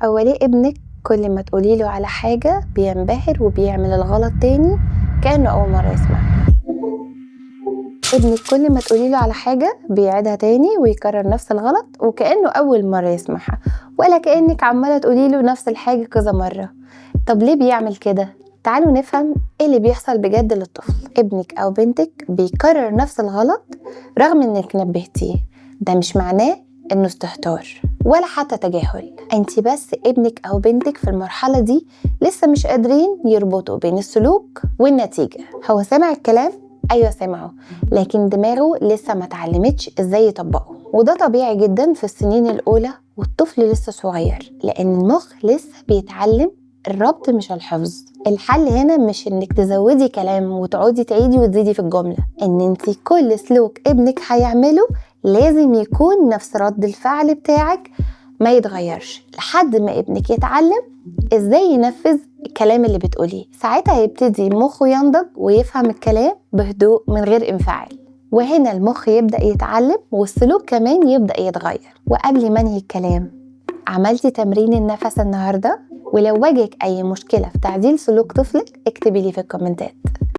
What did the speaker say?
هو ليه ابنك كل ما تقولي له على حاجة بينبهر وبيعمل الغلط تاني كأنه أول مرة يسمع؟ ابنك كل ما تقولي له على حاجة بيعيدها تاني ويكرر نفس الغلط وكأنه أول مرة يسمعها، ولا كأنك عمالة تقولي له نفس الحاجة كذا مرة. طب ليه بيعمل كده؟ تعالوا نفهم ايه اللي بيحصل بجد للطفل. ابنك أو بنتك بيكرر نفس الغلط رغم انك نبهتيه، ده مش معناه انه استهتار ولا حتى تجاهل. انت بس ابنك او بنتك في المرحلة دي لسه مش قادرين يربطوا بين السلوك والنتيجة. هو سمع الكلام؟ ايوه سمعه، لكن دماغه لسه ما اتعلمتش ازاي يطبقه، وده طبيعي جدا في السنين الاولى والطفل لسه صغير، لان المخ لسه بيتعلم الربط مش الحفظ. الحل هنا مش انك تزودي كلام وتقعدي تعيدي وتزيدي في الجملة، ان انت كل سلوك ابنك هيعمله لازم يكون نفس رد الفعل بتاعك، ما يتغيرش لحد ما ابنك يتعلم ازاي ينفذ الكلام اللي بتقوليه. ساعتها هيبتدي مخه ينضج ويفهم الكلام بهدوء من غير انفعال، وهنا المخ يبدأ يتعلم والسلوك كمان يبدأ يتغير. وقبل ما انهي الكلام، عملتي تمرين النفس النهاردة؟ ولو واجهك أي مشكلة في تعديل سلوك طفلك اكتبي لي في الكومنتات.